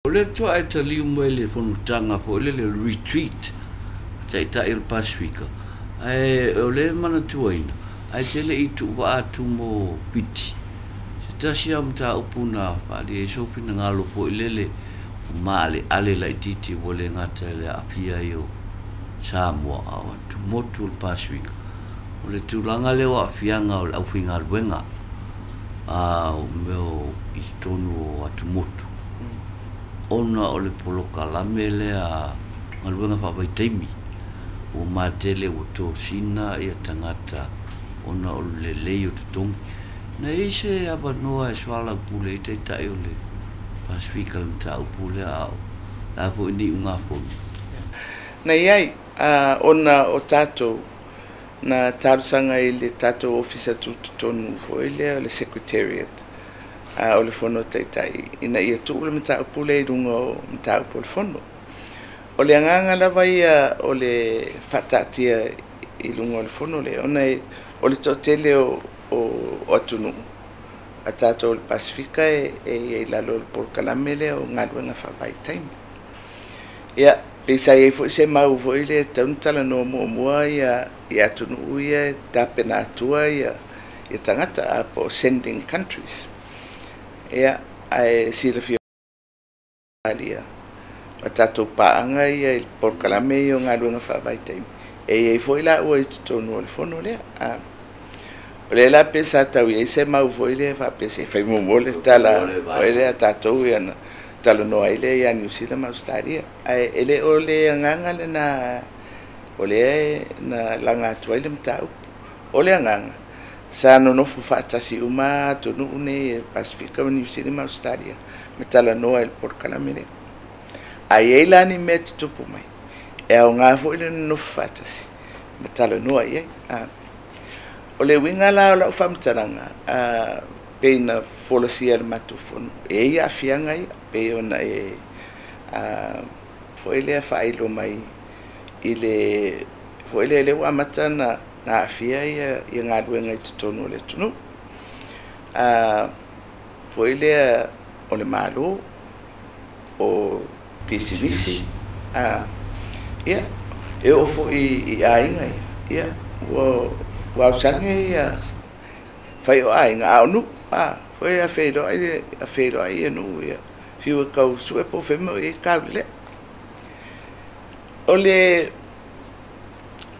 O lea faatoa e taliu mai le fonotaga foi lele o le retreat a Taitai o le Pasefika, ae o lea e manatuaina, ae te le i tuuvaa atu mo Fiti. Se tasi lava o mataupu na faaalia ai sou finagalo foi lele ua maaleale laitiiti ua le gata i le aafia ai o Samoa a o atumotu o le Pasefika, o le tulaga lea o aafiaga o le aufaigaluega a o mea o i totonu o atumotu ona o le polokalame lea a galuega faavaitaimi ua matele ua tosina tagata ona o le lelei o totogi. Na i ai se avanoa e soalaupule ai Taitai o le Pasefika i le mataupu lea, a o le a foi ni iugafono? Na i ai, ona o tatou na talosaga i le tatou Ofisa Tutotonu foi lea o le Secretariat o le Fono a Taitai ina ia tuu le mataupu lea i luga o mataupu o le Fono. O le agaga lava ia o le faataatia i luga o le Fono lea, ona o le toatele o atunuu a tatou o le Pasefika e i ai i lalo o le polokalame lea o galuega faavaitaimi. Ia, pei sa i ai foi se mau foi lea e tatau ona talanoa muamua ia atunuu ia e tapena atua ia tagata po o sending countries. Ia, ae silafia o tatou paaga ia i le polokalame ia o galuega faavaitaimi, e i ai foi la ua i totonu o le fono lea. O lea la pe sa tau i ai se mau foi lea faapea se i fai muamua le tala foi lea a tatou ia ona talanoa ai lea ia Niu Sila ma Ausetalia. Ae e le o le agaga lena o lea na laga atu ai le mataupu. O le agaga, sa nonofo faatasi uma atunuu nei e Pasefika ma Niu Sila ma Ausetalia ma talanoa i le polokalame lea. A i ai la ni mea tutupu mai, e aoga foi le nonofo faatasi ma talanoa i ai. O le uiga la o lau faamatalaga, pei na folasia e le matou fono, e i ai aafiaga ia, pei ona e foi lea faailo mai i le foi lea lea ua amata ona aafia ia galuega i totonu o le atunuu. Foi lea o le Malo, o pisinisi, ia, e oo foi i aiga ia, ua ausage ia fai o aiga, a o nuu, foi a feiloai ia nuu, ia, fiu e tau sue po o fea le mea o i ai taulelea.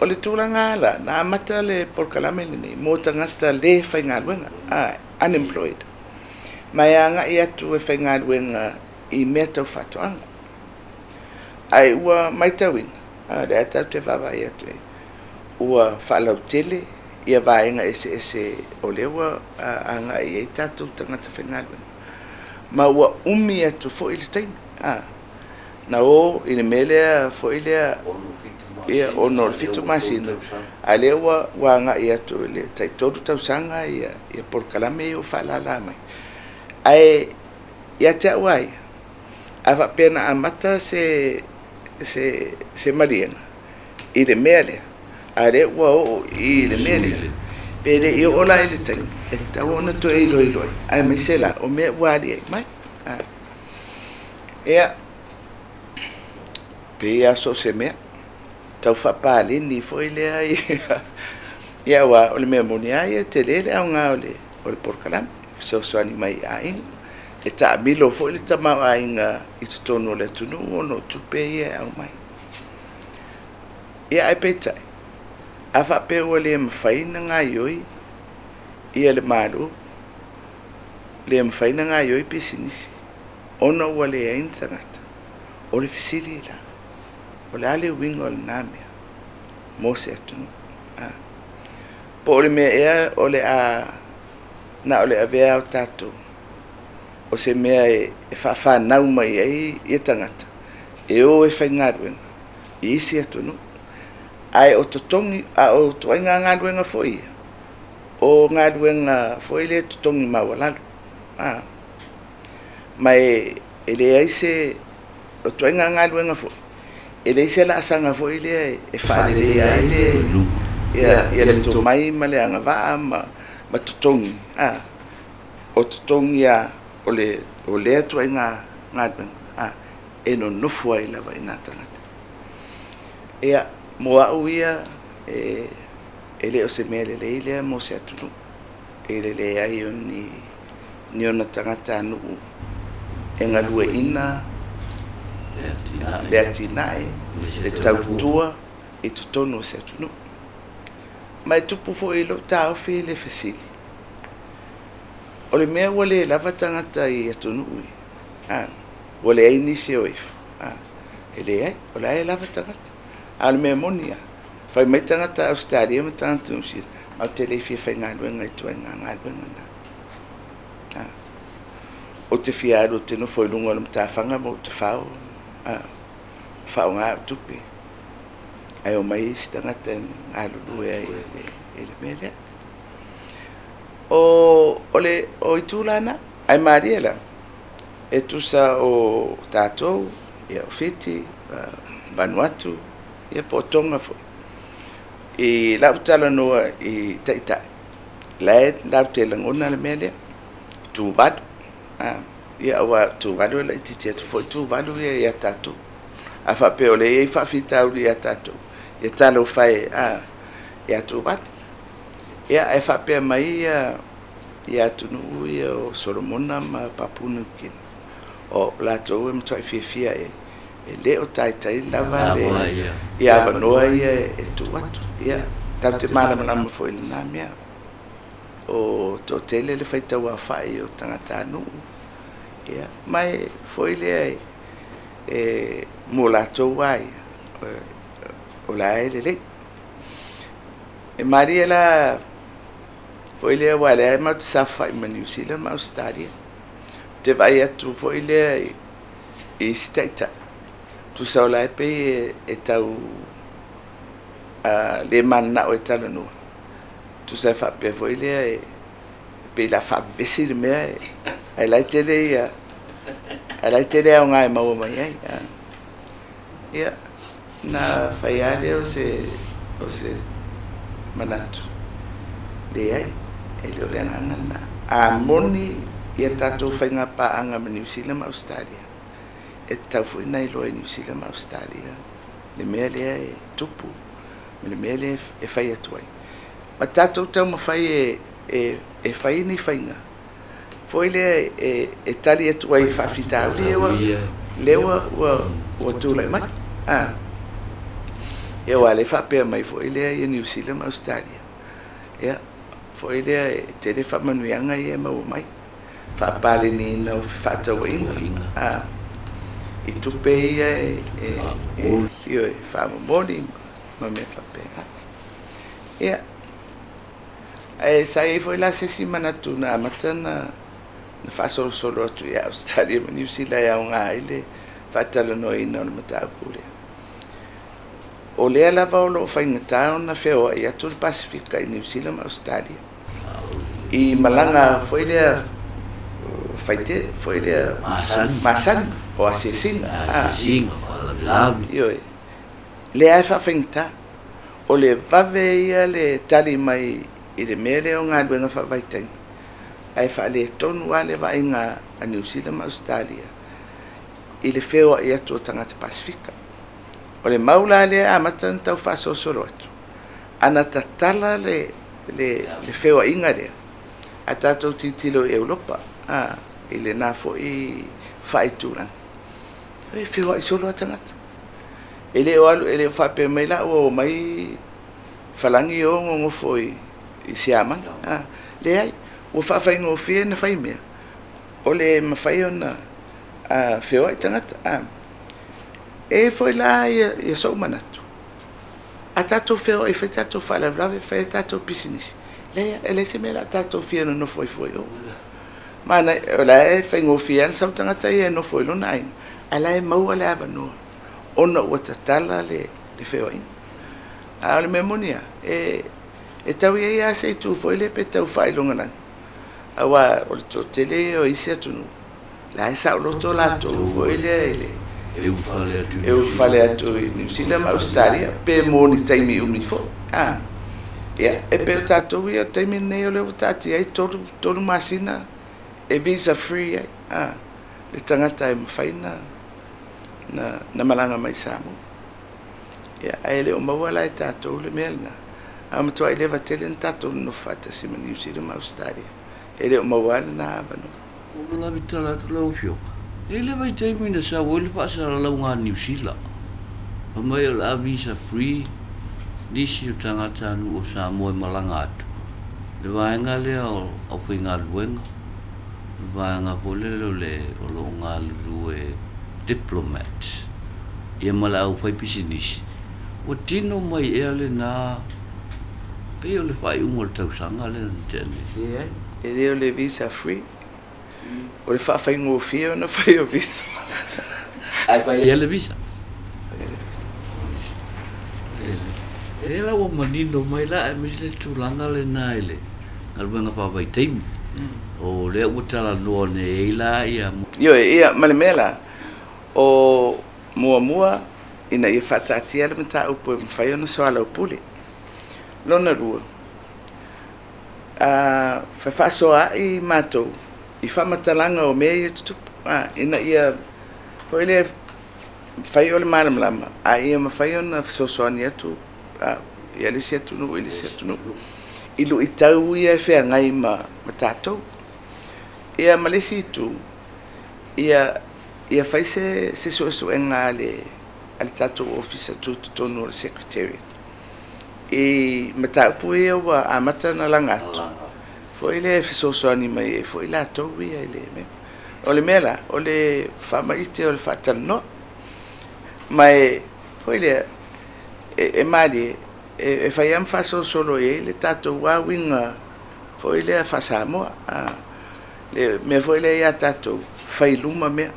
O le tulaga la, na amata le polokalame lenei mo tagata le faigaluega, unemployed, ma e agai atu e faigaluega i mea tau faatoaga. Ae ua matauina, o lea tatou te vaavaai atu ai, ua faalautele ia vaega eseese o lea ua agai i ai tatou tagata faigaluega, ma ua umi atu foi le taimi. Na o i le mea lea foi lea, ia, 6 o le 7 masina, a lea ua agai atu i le tai 3 tausaga ia polokalame ia ua faalala mai. Ae ia te au lava ia, a faapea na amata se maliega i le mea lea, a lea ua oo i le mea lea, pe le i oo la i le taimi, e tatau ona toe iloilo ai, aemaise la o mea ua aliae mai. Ia, pei lava so o se mea, tau faapaleni foi lea, ia aua o le mea moni lava ia, e tele le aoga o le polokalame, fesoasoani mai i aiga, e taamilo foi le tamaoaiga i totonu o le atunuu ona o tupe ia e aumai. Ia ae peitai, a faapea ua le mafai ona gaoioi ia le Malo, le mafai ona gaoioi pisinisi, ona ua leai ni tagata, o le fesili la, o le a le uiga o lena mea mo se atunuu? Po o le mea ea o le a na o le avea o tatou o se mea e faafanau mai ai ia tagata e o e faigaluega i isi atunuu. Ae o totogi, a o ituaiga galuega foi ia, o galuega foi lea e totogi maualalo. Ma e leai se, o ituaiga galuega foi, e leai se laasaga foi lea e faaleleia ai le tomai ma le agavaa ma totogi, o totogi lava o lea ituaiga galuega. e nonofo ai lava i nā tagata. Ia, mo a'u ia, e le o se mea lelei lea mo se atunuu, e le leai o ni ona tagatanuu e galueaiina le atinae, le tautua i totonu o se atunuu. Ma e tupu foi i lou taofi le fesili, o le mea ua lē lava tagata i atunuu ia, ua leai nisi e o ifo, e leai, o la e lava tagata. A o le mea moni lava, fai mai tagata Ausetalia ma tagata Niu Sila, matou te le fia faigaluega i ituaiga galuega na. Ou te fia alu ou te nofo i luga o le matafaga ma ou tafao, faaaoga au tupe, ae omai isi tagata e galulue ai i le mea lea. O itu la na, ae malie la, e tusa o tatou, ia o Fiti, Vanuatu, ia po o Toga foi. I lau talanoa i taitai, la e latou te lagona le mea lea, Tuvalu, ia aua o Tuvalu e laitiiti atu foi Tuvalu ia ia tatou. A faapea o lea e i ai faafitauli ia tatou, ia talofa e ia Tuvalu. Ia ae faapea mai ia atunuu ia o Solomona ma Papua Niu Kini, o latou e matuai fiafia i ai, e le o taitai lava le ia avanoa ia e tuu atu. Ia, tatou te malamalama foi i lena mea. O toatele le faitauaofai o tagatanuu, ia, ma e foi lea e mo latou lava ia, o la e lelei. E malie la foi lea aua o lea matou te saofafai ma Niu Sila ma Ausetalia. Ou te vaai atu foi lea i isi taitai, tusa o la e pei e tau le mananao e talanoa, tusa e faapea foi lea e pei o le a faavevesi le mea, ae la e tele ia, ae la e tele aoga e maua mai ai. Ia, na fai lava lea o se manatu, leai, e le o le agaga lena. A moni ia tatou faiga paaga ma Niu Sila ma Ausetalia, e tatau foi ona iloa e Niu Sila ma Ausetalia le mea lea e tupu, ma le mea lea e fai atu ai. Ma tatou taumafai e fai ni faiga foi lea e tali atu ai i faafitauli ia lea ua tulai mai. Ia aua o lea e faapea mai foi lea ia Niu Sila ma Ausetalia, ia foi lea e tele faamanuiaga ia e maua mai, faapaleniina o fefaatauaiga, i tupe ia e faamomoli ma mea faapena. Ia, ae sa i ai foi la se isi manatu na amata na faasolosolo atu ia Ausetalia ma Niu Sila e aoga ai le faatalanoaina o le mataupu lea. O lea lava o loo faigata ona feoai atu le Pasefika i Niu Sila ma Ausetalia. I malaga foi lea faite, foi lea masani, o asiasiga. Ioe. Lea e faafaigata. O le vave ia le tali mai i le mea lea o galuega faavaitaimi, ae faaletonu lava le vaaiga a Niu Sila ma Ausetalia i le feoai atu o tagata Pasefika. O le mau la lea amata ona tau faasolosolo atu, ana tatala le feoaiga lea, a tatou tilotilo i Europa, i lena foi faaitulaga, e feoai solo lava tagata. E le o alu, e le o faapea mai la ua omai falagi o gogofo i Siamani. Leai, ua faafaigofie na fai mea, o le mafai ona feoai tagata. E foi la ia sou manatu, a tatou feoai fai tatou faalavelave, fai tatou pisinisi, leai, e leai se mea o le a tatou fia nonofo ai fua i o. Ma o la e faigofie lava na sau tagata ia e nofo i lona aiga, ae la e maua le avanoa ona ua tatala le feoaiga. A o le mea moni lava, e tau i ai lava se itu foi lea pe tau faailogalanu, aua o le toatele o isi atunuu, la e saoloto latou foi lea i le e ulufale atu i Niu Sila ma Ausetalia, pe mo ni taimi umi foi. Ia, e pei o tatou ia o le taimi lenei o lea ua taatia ai 3 masina e visa free ai, le tagata e mafai na na malaga mai Samoa. Ia, ae le o maua la e tatou le mea lena. A matuai leva tele na tatou nonofo faatasi ma Niu Sila ma Ausetalia. E le o maua lena avanoa. Ua lave tala atu lau Afioga, e le vaitaimi na sau ai le faasalalauga a Niu Sila, fai mai o le a visa free nisi o tagatanuu o Samoa e malaga atu, le vaega lea o aufaigaluega, le vaega foi lele o le o lo o galulue diplomats, ia ma le aufaipisinisi. Ua tino mai ea lena pei o le faaiuga o le tausaga lea na tea nei? Leai, e le o le visa free, o le faafaigofie ona fai o visa. Ae fai ai le visa. Fai ai le visa. E la ua manino mai la aemaise le tulaga lena i le galuega faavaitaimi. O lea ua talanoa nei ai la ia. Ioe, ia, ma le mea la, o muamua ina ia faataatia le mataupu e mafai ona soalaupule. Lona lua, a fefaasoaai matou i faamatalaga o mea ia tutupu, a, ina ia foi lea fai o le malamalama, a ia mafai ona fesoasoani atu a, ia le isi atunuu i le isi atunuu i luitau ia e feagai ma tatou. Ia ma le isi itu, ia fai se suesuega a le tatou ofisa tutotonu o le Secretariat i mataupu ia ua amata ona laga atu, foi lea e fesoasoani mai ai foi latou ia i le mea. O le mea la, o le faamaite o le faatalanoa. Ma e foi lea, e malie, e fai lava ma faasolosolo i ai le tatou uiga foi lea faa-Samoa. Le mea foi lea ia tatou, fai luma mea,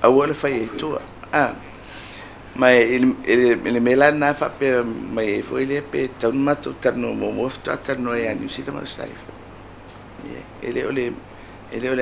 aua le fai ai tua. Ma i le mea la lena faapea mai ai foi lea pe tatau ona matou talanoa muamua faatoa talanoa ia Niu Sila ma Ausetalia. E le o le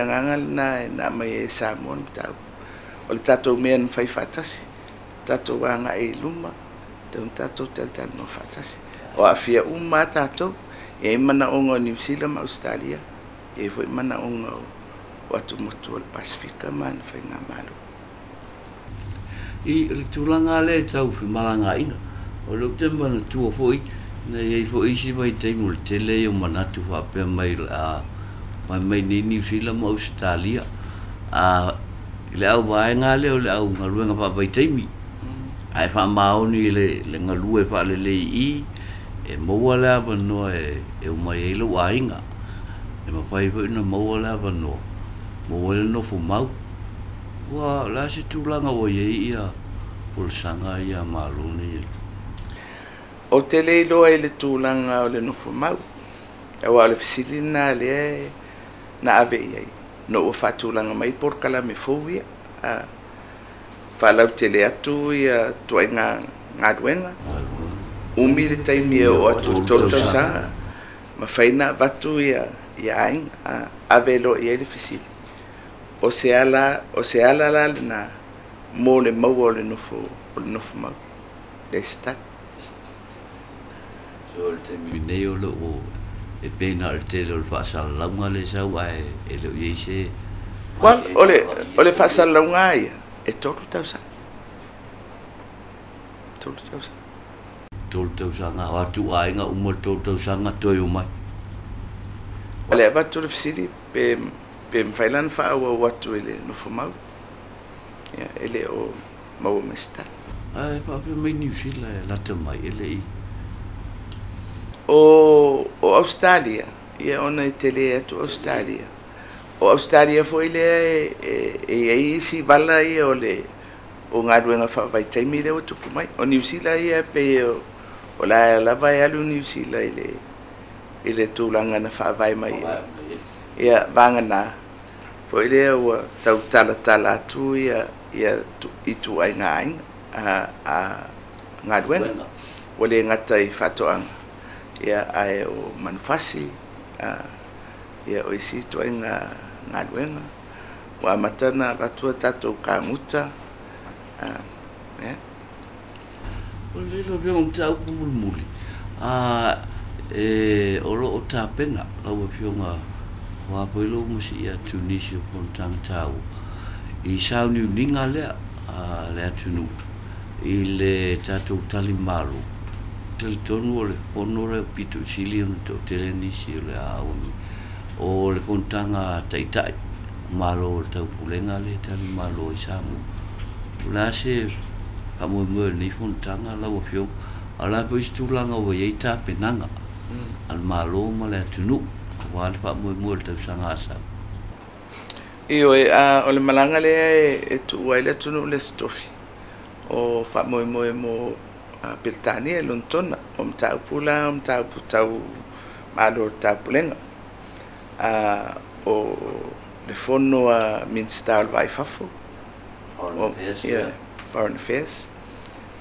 agaga lena na aumai ai e Samoa le mataupu. O le tatou mea na fai faatasi, tatou agai i luma, tatou talatalanoa faatasi. O aafia uma lava tatou, e i ai manaoga o Niu Sila ma Ausetalia, e i ai foi manaoga o atumotu o le Pasefika ma ana faigamalo. I le tulaga lea e tau femalagaaiga, o lea ou te manatua foi, na i ai foi isi vaitaimi o le tele ia o manatu faapea mai o le a fai mai nei Niu Sila ma Ausetalia, a i le auvaega lea o le au galuega faavaitaimi, ae faamaoni i le galue faalelei i, e maua le avanoa e omai ai lou aiga. E mafai foi ona maua le avanoa, maua ai le nofo mau. Ua o le a se tulaga ua i ai ia folasaga ia a Malo nei? Ou te le iloa i le tulaga o le nofo mau, aua o le fesili lena lea na ave i ai, ina ua faatulaga mai polokalame fou ia, faalautele atu ia ituaiga galuega, umi le taimi e oo atu i le 3 tausaga, mafai ona avatu ia aiga, ave loa i ai le fesili. O se ala la lena mo le maua o le nofo mau, le start. So o le taimi nei o loo e pei na o le tele o le faasalalauga le sau ae e le o i ai se. Well, o le faasalalauga ia, e 3 tausaga. 3 tausaga. 3 tausaga, o atu aiga uma le 3 tausaga toe omai. O le avatu le fesili pe mafai la ona faaauau atu i le nofo mau, ia, e le o maua mai se tala. Ae faapea mai Niu Sila e lata mai e le i. O Ausetalia, ia ona e tele atu Ausetalia. O Ausetalia foi lea e i ai isi vala ia o le o galuega faavaitaimi lea ua tupu mai. O Niu Sila ia pei o la lava e alu Niu Sila i le tulaga na faavae mai ai. Ia vagana foi lea ua tau talatala atu ia ituaiga aiga a galuega. Ua le gata i faatoaga, ia ae o manufasi, ia o isi ituaiga galuega. Ua amata ona avatu a tatou kaguta. Ia. O le lau Afioga mataupu mulimuli, o loo tapena lau Afioga aua foi lou masii atu nisi o fonotaga taua i sauniuniga lea a le atunuu i le tatou talimalo, talitonu o le fono lea pito i sili ona toatele nisi o le a auai. O le fonotaga taitai malo o le taupulega le talimalo i Samoa. O le a se faamoemoe o lenei fonotaga lau Afioga, a o le a foi se tulaga ua i ai tapenaga a le Malo ma le atunuu aua le faamoemoe o le tausaga a sau. Ioe, o le malaga lea e tuua ai le atunuu le Aso Tofi o faamoemoe mo Peretania i Lonetona, o mataupu la o mataupu tau malo o le taupulega. O le fono a Minisita o le Va i Fafo, Foreign Affairs, Affairs,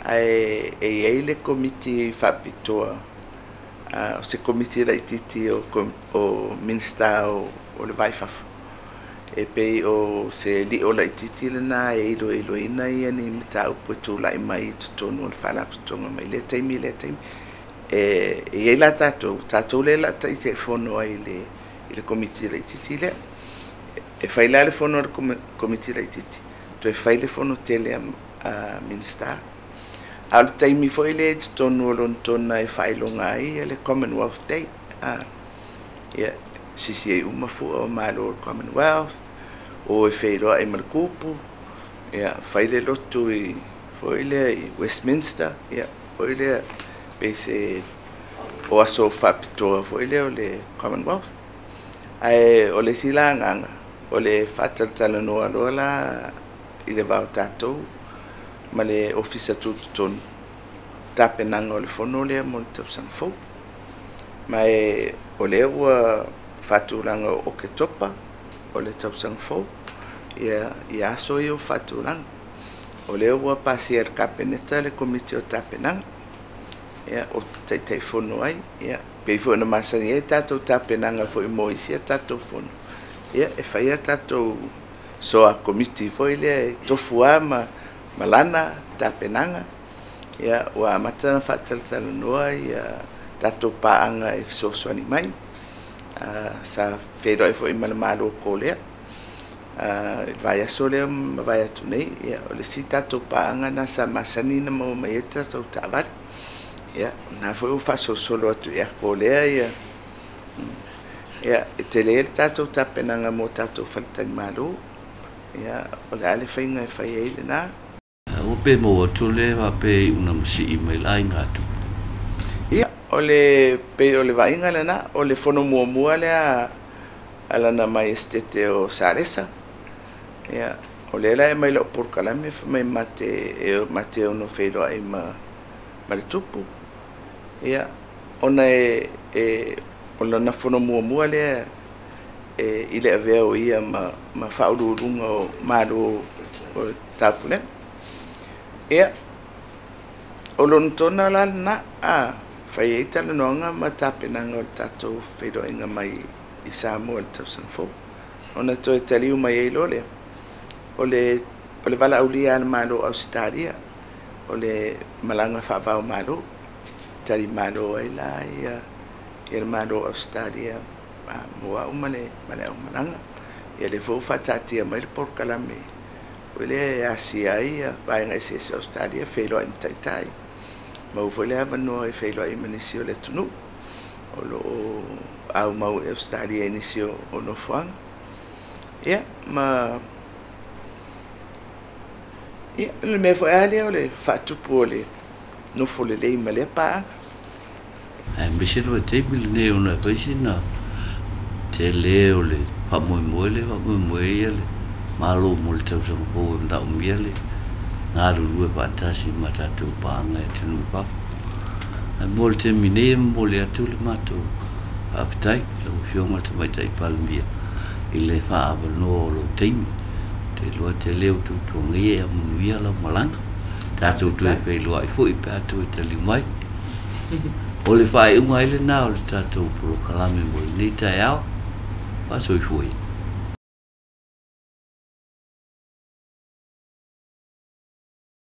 ae e i ai le komiti faapitoa, o se komiti laitiiti o Minisita o le Va i Fafo, e pei o se lio laitiiti lena e iloiloina ia ni mataupu e tulai mai i totonu o le faalapotopotoga mai lea taimi i lea taimi. E i ai la tatou lea o le a taitaifono ai i le komiti laitiiti lea. E fai la le fono a le komiti laitiiti, toe fai le fono tele a Minisita. A o le taimi foi lea i totonu o Lonetona e faailoga ai le Commonwealth Day. Ia, sisi ai uma fua o malo o le Commonwealth, o e feiloai ma le tupu, ia, fai le lotu i, foi lea i Westminster, ia, foi lea, pei se o aso faapitoa foi lea o le Commonwealth. Ae o le isi la agaga, o le faatalatalanoa loa la i le va o tatou ma le Ofisa Tutotonu, tapenaga o le fono lea mo le tausaga fou. Ma e o lea ua faatulaga o Oketopa o le tausaga fou, ia aso ia ua faatulaga. O lea ua pasia e le Kapeneta le komiti o tapenaga, ia, o taitaifono ai, ia, pei foi ona masani ai tatou tapenaga foi mo isi a tatou fono, ia, e fai a tatou soa komiti foi lea e tofu lava ma lana tapenaga. Ia, ua amata ona faatalatalanoa ia tatou paaga e fesoasoani mai. Sa feiloai foi ma le Malo o Kolea i le vaiaso lea ma mavae atu nei, ia, o le isi tatou paaga na sa masani na maua mai ai tatou taavale. Ia, na foi ua faasolosolo atu ia Kolea, ia, ia, e tele ai le tatou tapenaga mo tatou faletalimalo. Ia, o le a le faiga e fai ai lena. Ua pe maua atu le faapea i una masii mai le aiga atu. Ia, o le pei o le vaaiga lena, o le fono muamua lea a Lana Maiesetete o Salesa. Ia, o lea la e mai lau polokalame fai mai mate e mate ono feiloai ma le tupu. Ia, ona e o lana fono muamua lea e i le avea o ia ma faauluuluga o malo o le taupulega. Ia, o Lonetona la lena, fai ai talanoaga ma tapenaga o le tatou feiloaiga mai i Samoa i le tausaga fou. Ona toe taliu mai ai loa lea, o le valaaulia a le Malo o Ausetalia, o le malaga faavao malo, talimalo ai la ia le Malo o Ausetalia mo au ma le aumalaga. Ia lea foi ua faataatia mai le polokalame o lea e asia ai ia vaega eseese o Ausetalia, feiloai ma taitai. Maua foi le avanoa e feiloai ma nisi o le atunuu o lo o aumau i Ausetalia i nisi o nofoaga. Ia, ma ia, le mea foi lava lea o le faatupu o le nofo lelei ma lea paaga. Ae aemaise le vaitaimi lenei ona e fai sina tele o le faamoemoe le faamoemoe ia le Malo mo le tausaga fou e manaomia le galulue faatasi ma tatou paaga e atunuu i fafo. Ae mo le taimi nei e momoli atu le matou faafetai lau Afioga i le Tamaitai Palemia i le faaavanoa o lou taimi. Ou te iloa tele o tuatuagia e amanuia lau malaga. Tatou toe feiloai foi pe a toe taliu mai. O le faaiuga ai lena o le tatou polokalame mo lenei taeao. Faasoifua ia.